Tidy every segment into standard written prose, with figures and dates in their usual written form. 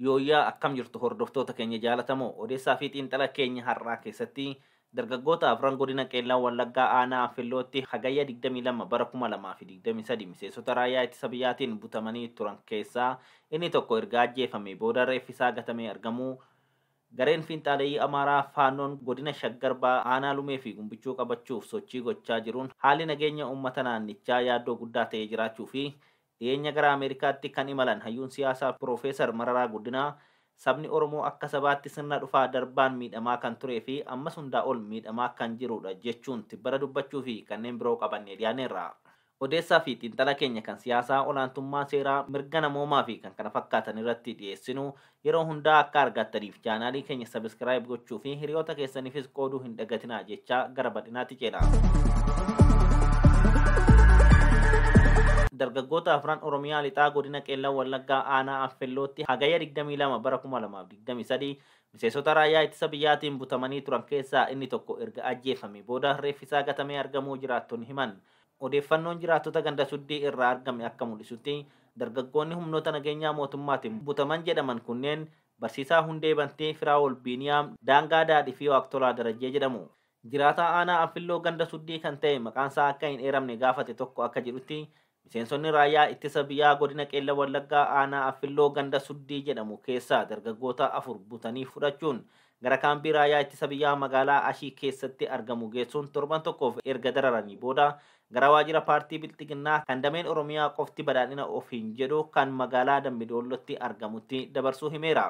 Yooyyaa akkam jirtu hordoftoota keenya jaalatamoo odeessaa fi xiinxala keenya har'aa keessatti dargaggoota afran godina Qeellam Wallaggaa aanaa Anfillootti hagayya 22 bara 2023 miseensota raayyaa ittisa biyyaatiin butamanii turan keessaa inni tokko erga ajjeefame booda reeffi isaa gatamee argamuu gareen fiinxaaleeyyii Amaaraa Faannoon godina Shaggar Bahaa aanaa Lumee fi Gumbichuu qabachuuf sochii gochaa jiruun haalli nageenya uummata naannichaa yaaddoo guddaa ta'ee jiraachuu fi dhiyeenya gara Ameerikaatti kan imalan hayyuun siyaasaa Piroofeesar Mararaa Guddinaa sabni Oromoo akka sabaatti sirna dhufaa darbaan miidhamaa kan turee fi ammas hundaa ol miidhamaa kan jirudha jechuun tibbara dubbachuu fi kanneen biroo qabannee dhiyaaneerra. Odeessaa fi xiinxala keenya kan siyaasaa olaantummaa seeraa mirga namoomaa fi kan kana fakkaatan irratti dhiyeessinu yeroo hundaa akka argattaniif chaanaalii keenya sabiskiraayib gochuu fi hiriyoota keessaniifis qooduu hin dagatinaa jechaa gara bal'inaatti ceena. Dargaggoota afran Oromiyaa lixaa godina Qeellam Wallaggaa aanaa Anfillootti hagayya 22 bara 2023 miseensota raayyaa ittisa biyyaatiin butamanii turan keessaa inni tokko erga ajjeefame booda reeffi isaa gatamee argamuu jiraattonni himan. Odeeffannoon jiraattota ganda suddii irraa argame akka mul'isutti dargaggoonni humnoota nageenyaa mootummaatiin butaman jedhaman kunneen Barsiisaa Hundee Bantee, Firaa'ol Biiniyaam, Daangaa Daadhii fi Waaqtolaa Darajjee jedhamu. Jiraataa aanaa Anfilloo ganda suddii kan ta'e maqaan isaa akka hin eeramne gaafate tokko akka jedhutti miseensonni raayyaa ittisa biyyaa godina Qeellam Wallaggaa aanaa Anfilloo ganda suddii jedhamu keessaa dargaggoota afur butanii fudhachuun gara kaampii raayyaa ittisa biyyaa magaalaa Ashii keessatti argamu geessuun torban tokkoof erga dararanii booda gara waajjira paartii Bilxiginnaa kan dameen Oromiyaa qofti badhaadhina ofiin jedhu kan magaalaa Dambidoollotti argamutti dabarsuu himeera.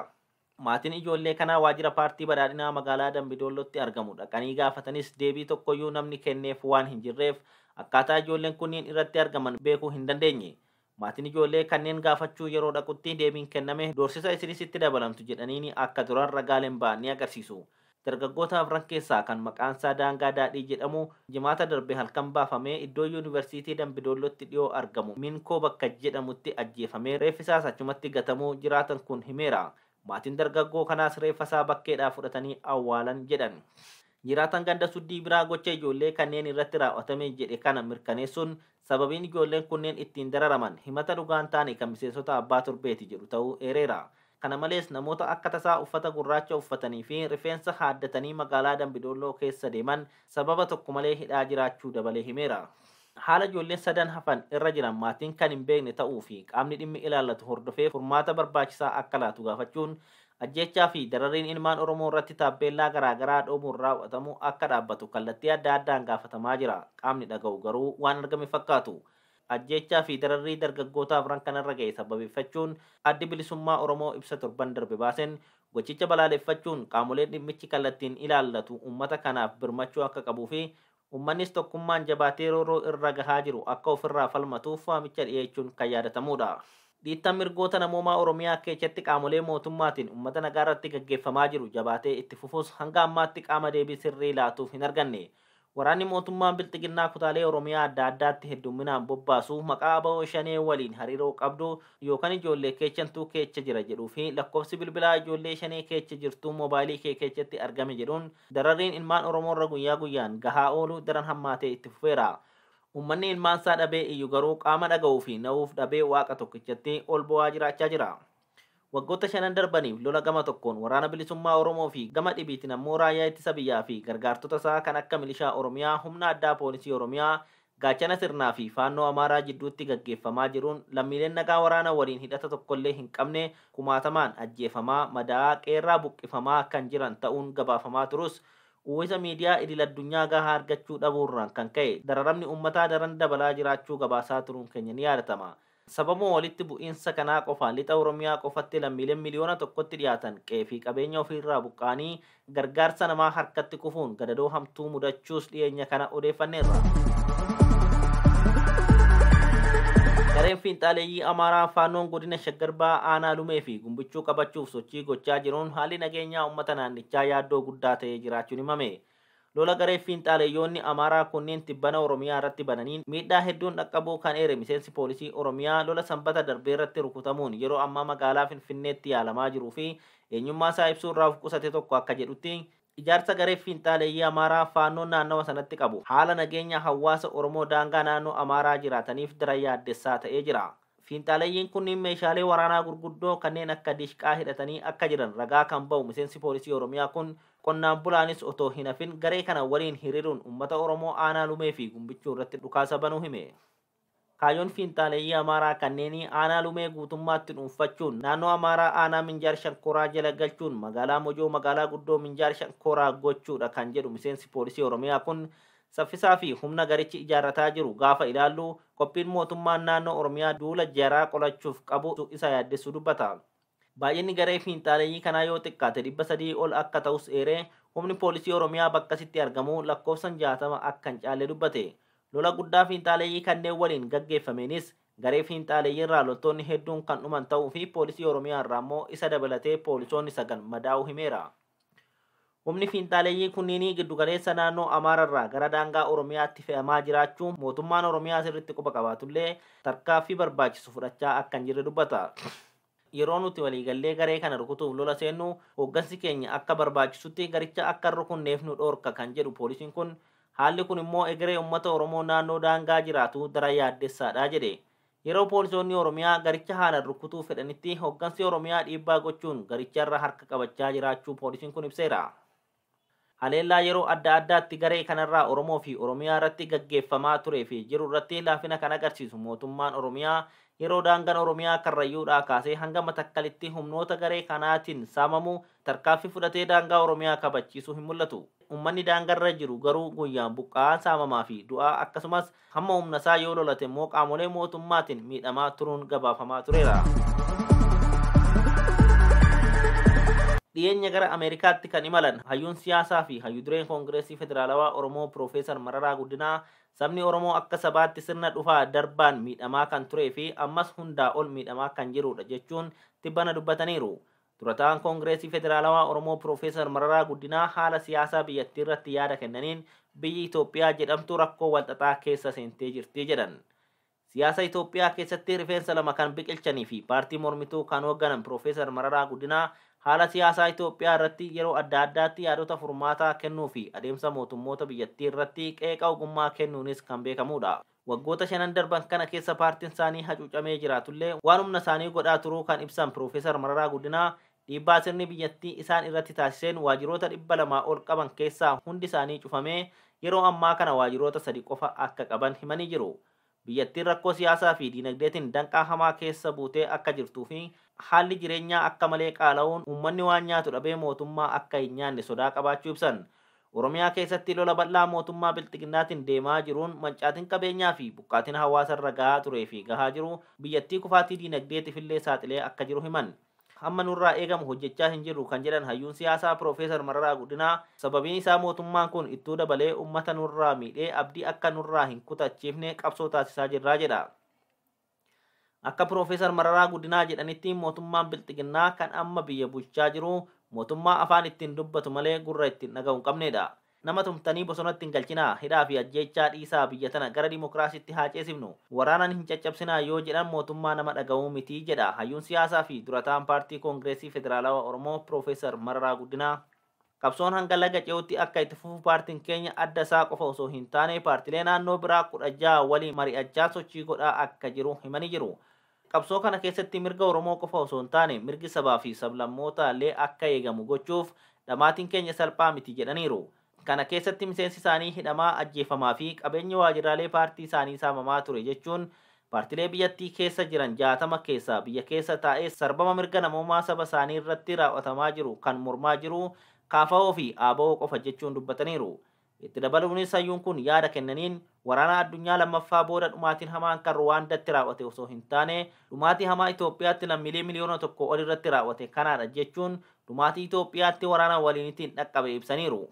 Maatiin ijoollee kanaa waajjira paartii badhaadhinaa magaalaa Dambidoollotti argamu dhaqanii gaafatanis deebii tokkoyyuu namni kenneef waan hin jirreef akkaataa ijoolleen kunniin irratti argaman beekuu hin dandeenye. Maatiin ijoollee kanneen gaafachuu yeroo dhaqutti deebiin kenname doorsisa isinis itti dabalamtu jedhaniin akka turan ragaaleen ba'an ni agarsiisu. Dargaggoota afran keessaa kan maqaan isaa Daangaa Daadhii jedhamu jimaata darbe halkan baafamee iddoo yuunivarsiitii Dambidoollotti dhiyoo argamu Minkoo bakka jedhamutti ajjeefamee reeffi isaas achumatti gatamuu jiraatan kun himeera. Maatiin dargaggoo kanaas reeffa isaa bakkeedhaa fudhatanii awwaalan jedhan. Jiraatan ganda suddii biraa gocha ijoollee kanneen irratti raawwatame jedhe kana mirkaneessuun sababiin ijoolleen kunneen ittiin dararaman himata dhugaan taane kan miseensota abbaa torbeeti jedhu ta'uu eereera. Kana malees namoota akka tasaa uffata gurraacha uffatanii fi rifeensa haaddatanii magaalaa Dambidolloo keessa deeman sababa tokko malee hidhaa jiraachuu dabalee himeera. Haala ijoolleen sadan hafan irra jiran maatiin kan hin beekne ta'uu fi qaamni dhimmi ilaallatu hordofee furmaata barbaachisaa akka laatu gaafachuun ajjeechaa fi dararriin ilmaan Oromoo irratti taabbeellaa garaagaraa dhoomuun raawwatamu akka dhaabbatu kallattii adda addaan gaafatamaa jira. Qaamni dhaga'u garuu waan argame fakkaatu. Ajjeechaa fi dararrii dargaggoota afran kanarra ga'e sababeeffachuun addi bilisummaa Oromoo ibsa torban darbe baaseen gochicha balaaleffachuun qaamoleen dhimmichi kallattiin ilaallatu uummata kanaaf birmachuu akka qabuu fi uummannis tokkummaan jabaatee roorroo irra gahaa jiru akka ofirraa falmatuuf waamicha dhiyeechuun kan yaadatamudha. Dhiittaan mirgoota namoomaa Oromiyaa keessatti qaamolee mootummaatiin uummata nagaa irratti gaggeeffamaa jiru jabaatee itti fufuus hanga ammaatti qaama deebii sirrii laatuuf hin arganne. Waraanni mootummaan Bilxiginnaa kutaalee Oromiyaa adda addaatti heddumminaan bobbaasu maqaa ABO shanee waliin hariiroo qabdu yookaan ijoollee keechantuu keecha jira jedhuu fi lakkoofsi bilbilaa ijoollee shanee keecha jirtuu moobaayilii kee keechatti argame jedhuun dararriin ilmaan Oromoo irra guyyaa guyyaan gahaa oolu daran hammaatee itti fufeera. Uummanni ilmaan isaa dhabee iyyuu garuu qaama dhaga'uu fi na'uuf dhabee waaqa tokkichatti ol bo'aa jiraachaa jira. Waggoota shanan darbaniif lola gama tokkoon waraana bilisummaa Oromoo fi gama dhibiitiin ammoo raayyaa ittisa biyyaa fi gargaartota isaa kan akka milishaa Oromiyaa, humna addaa poolisii Oromiyaa, gaachana sirnaa fi faannoo Amaaraa jidduutti gaggeeffamaa jiruun lammiileen nagaa waraana waliin hidhata tokkollee hin qabne kumaatamaan ajjeefamaa, madaa'aa, qeerraa buqqifamaa kan jiran ta'uun gabaafamaa turus uwwisa miidiyaa idil addunyaa gahaa argachuu dhabuurraan kan ka'e dararamni uummataa daran dabalaa jiraachuu gabaasaa turuun keenya ni yaadatama. Sababuma walitti bu'iinsa kanaa qofaan lixa Oromiyaa qofatti lammiileen miliyoona tokkotti dhiyaatan qe'ee fi qabeenya ofiirraa buqqa'anii gargaarsa namaa harkatti kufuun gadadoo hamtuu mudachuus dhiyeenya kana odeeffanneerra. Gareen fiinxaaleeyyii Amaaraa Faannoon godina Shaggar Bahaa aanaa Lumee fi Gumbichuu qabachuuf sochii gochaa jiruun haalli nageenyaa uummata naannichaa yaaddoo guddaa ta'ee jiraachuun himame. Lola garee fiinxaaleeyyoonni Amaaraa kunneen tibbana Oromiyaa irratti bananiin miidhaa hedduun dhaqqabuu kan eere miseensi poolisii Oromiyaa lola sanbata darbee irratti rukutamuun yeroo ammaa magaalaa Finfinneetti yaalamaa jiruu fi eenyummaa isaa ibsuu irraa of qusate tokko akka jedhutti ijaarsa garee fiinxaaleeyyii Amaaraa Faannoon naannawa sanatti qabu haala nageenya hawaasa Oromoo daangaa naannoo Amaaraa jiraataniif daran yaaddessaa ta'ee jira. Fiinxaaleeyyiin kunniin meeshaalee waraanaa gurguddoo kanneen akka dishqaa hidhatanii akka jiran ragaa kan ba'u miseensi poolisii Oromiyaa kun qonnaan bulaanis otoo hin hafin garee kana waliin hiriiruun uummata Oromoo aanaa Lumee fi Gumbichuu irratti dhukaasa banuu hime. Kaayyoon fiinxaaleeyyii Amaaraa kanneenii aanaa Lumee guutummaatti dhuunfachuun naannoo Amaaraa aanaa Minjaar Shankoraa jala galchuun magaalaa Mojoo magaalaa guddoo Minjaar Shankoraa gochuudha kan jedhu miseensi poolisii Oromiyaa kun saffisaa fi humna garichi ijaarrataa jiru gaafa ilaallu qophiin mootummaan naannoo Oromiyaa duula jaraa qolachuuf qabu isa yaaddessuu dubbata. Baay'inni garee fiinxaaleeyyii kanaa yoo xiqqaate 300 ol akka ta'us eeree humni poolisii Oromiyaa bakkasitti argamu lakkoofsan 60 akka hin caalle dubbate. Lola guddaa fiinxaaleeyyii kanneen waliin gaggeeffameenis garee fiinxaaleeyyii irraa loltoonni hedduun kan dhuman ta'uu fi poolisii Oromiyaa irraa immoo isa dabalatee poolisoonni 9 madaa'uu himeera. Humni fiinxaaleeyyii kunniinii giddugaleessa naannoo Amaararraa gara daangaa Oromiyaatti fe'amaa jiraachuu mootummaan Oromiyaa sirriitti quba qabaatullee tarkaaffii barbaachisu fudhachaa akka hin jirre dubbata. Yeroo nuti waliigallee garee kana rukutuuf lola seennu hooggansi keenya akka barbaachisutti garicha akka hin rukunneef nu dhoorka kan jedhu poolisiin kun haalli kun immoo egeree uummata Oromoo naannoo daangaa jiraatu daran yaaddessaadha jedhe. Yeroo poolisoonni Oromiyaa garicha haalaan rukutuu fedhanitti hooggansi Oromiyaa dhiibbaa gochuun garicharra harka qabachaa jiraachuu poolisiin kun ibseera. Haleellaa yeroo adda addaatti garee kanarraa Oromoo fi Oromiyaa irratti gaggeeffamaa turee fi jiru irratti laafina kan agarsiisu mootummaan Oromiyaa yeroo daangaan Oromiyaa Karrayyuudhaa kaasee hanga Matakkalitti humnoota garee kanaatiin saamamu tarkaaffii fudhatee daangaa Oromiyaa kabachiisuu hin mul'atu. Uummanni daangarra jiru garuu guyyaan buqqa'aa saamamaa fi du'aa akkasumas hamma humna isaa yoo lolate immoo qaamolee mootummaatiin miidhamaa turuun gabaafamaa tureera. Dhiyeenya gara Ameerikaatti kan imalan hayyuun siyaasaa fi hayyuu dureen Koongireesii Federaalawaa Oromoo Piroofeesar Mararaa Guddinaa sabni Oromoo akka sabaatti sirna dhufaa darbaan miidhamaa kan turee fi ammas hundaa ol miidhamaa kan jirudha jechuun tibbana dubbataniiru. Durataan Koongireesii Federaalawaa Oromoo Piroofeesar Mararaa Guddinaa haala siyaasaa biyyattii irratti yaada kennaniin biyyi Itoophiyaa jedhamtu rakkoo walxaxaa keessa seentee jirti jedhan. Siyaasa Itoophiyaa keessatti rifeensa lama kan biqilchanii fi paartii mormituu kan hoogganan Piroofeesar Mararaa Guddinaa haala siyaasaa Itoophiyaa irratti yeroo adda addaatti yaadota furmaataa kennuu fi adeemsa mootummoota biyyattii irratti qeeqa ogummaa kennuunis kan beekamudha. Waggoota 5 darban kana keessa paartiin isaanii hacuucamee jiraatullee waan humna isaanii godhaa turuu kan ibsan Piroofeesar Mararaa Guddinaa dhiibbaa sirni biyyattii isaan irratti taasiseen waajiroota 200 ol qaban keessaa hundi isaanii cufamee yeroo ammaa kana waajiroota 3 qofa akka qaban himanii jiru. Biyyattiin rakkoo siyaasaa fi diinagdeetiin danqaa hamaa keessa buutee akka jirtuu fi haalli jireenyaa akka malee qaala'uun uummanni waan nyaatu dhabee mootummaa akka hin nyaanne sodaa qabaachuu ibsan. Oromiyaa keessatti lola bal'aa mootummaa bilxiginnaatiin deemaa jiruun mancaatiin qabeenyaa fi buqqaatiin hawaasarra gahaa turee fi gahaa jiru biyyattii kufaatii diinagdeetiif illee saaxilee akka jiru himan. Hamma nurraa eegamu hojjechaa hin jirru kan jedhan hayyuun siyaasaa Piroofeesar Mararaa Guddinaa sababiin isaa mootummaan kun ittuu dabalee uummata nurraa miidhee abdii akka nurraa hin kutachiifne qabsoo taasisaa jirraa jedha. Akka Piroofeesar Mararaa Guddinaa jedhanitti mootummaan bilxiginnaa kan amma biyya bulchaa jiru mootummaa afaan ittiin dubbatu malee gurra ittiin dhaga'u hin qabnedha. Nama tumtanii bosonatti hin galchinaa, hidhaa fi ajjeechaa dhiisaa biyya tana gara dimokiraasiitti haa ceesifnu, waraanaan hin caccabsinaa yoo jedhan mootummaa nama dhaga'uu miti jedha hayyuun siyaasaa fi durataan paartii Koongireesii Federaalawaa Oromoo Piroofeesar Mararaa Guddinaa. Qabsoon hanga laga ce'utti akka itti fufu paartiin keenya adda isaa qofa osoo hin taane paartilee naannoo biraa 16 waliin mari'achaa sochii godhaa akka jiru himanii jiru. Qabsoo kana keessatti mirga Oromoo qofa osoo hin taane mirgi sabaa fi sablammootaa illee akka eegamu gochuuf dhamaatiin keenya salphaa miti jedhaniiru. Kana keessatti miseensi isaanii hidhamaa ajjeefamaa fi qabeenya waajjiraalee paartii isaanii saamamaa ture jechuun paartilee biyyattii keessa jiran 60 keessaa biyya keessa taa'ee sarbama mirga namoomaa saba isaanii irratti raawwatamaa jiru kan mormaa jiru KFO fi ABO qofa jechuun dubbataniiru. Itti dabaluunis hayyuun kun yaada kennaniin waraana addunyaa lammaffaa booda dhumaatiin hamaan kan Ruwaandatti raawwate osoo hin taane dhumaatii hamaa Itoophiyaatti lammiilee miliyoona 1 ol irratti raawwate kanaadha jechuun dhumaatii Itoophiyaatti waraana waliinitiin dhaqqabe ibsaniiru.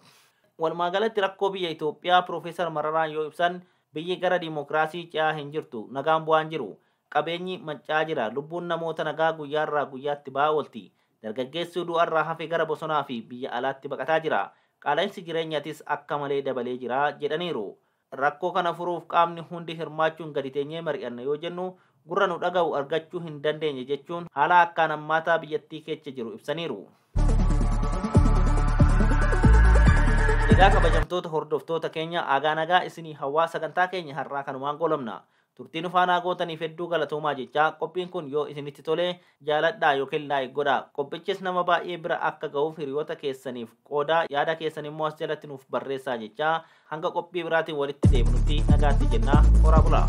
Walumaa galatti rakkoo biyya Itoophiyaa Piroofeesar Mararaan yoo ibsan biyyi gara dimokiraasii ce'aa hin jirtu, nagaan bu'aan jiru, qabeenyi mancaa jira, lubbuun namoota nagaa guyyaarraa guyyaatti ba'aa oolti, dargaggeessi du'arraa hafe gara bosonaa fi biyya alaatti baqataa jira, qaala'insi jireenyaatis akka malee dabalee jira jedhaniiru. Rakkoo kana furuuf qaamni hundi hirmaachuun gadi teenyee mari'anna yoo jennu gurra nu dhaga'u argachuu hin dandeenye jechuun haala akkaan hammaataa biyyattii keessa jiru ibsaniiru. Egaa kabajamtoota hordoftoota keenya aagaa nagaa isinii hawaa sagantaa keenya har'aa kanumaan goolabna. Turtiin ufaanaa gootaniif hedduu galatoomaa jechaa, qophiin kun yoo isinitti tole jaaladhaa yookiin like godhaa. Qophichis nama baay'ee bira akka ga'uuf hiriyoota keessaniif qoodaa, yaada keessan immoo as jalatti nuuf barreessaa jechaa, hanga qophii biraatiin walitti deebinutti nagaatti jennaa, horaa bulaa.